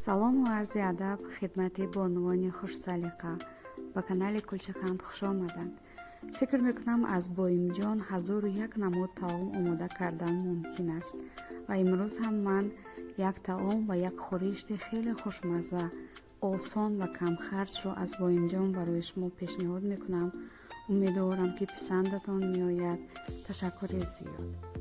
Салому арзи адаб хидмати бонувони хушсалиқа. Ба канали Кулчақанд хуш омаданд. Фикр мекунам, аз боимҷон ҳазору як намуд таом омода кардан мумкин аст ва имрӯз ҳам ман як таом ва як хӯришти хеле хушмазза, осон ва камхарҷро аз боимҷон барои шумо пешниҳод мекунам. Умедворам, ки писандатон меояд. Ташаккури зиёд.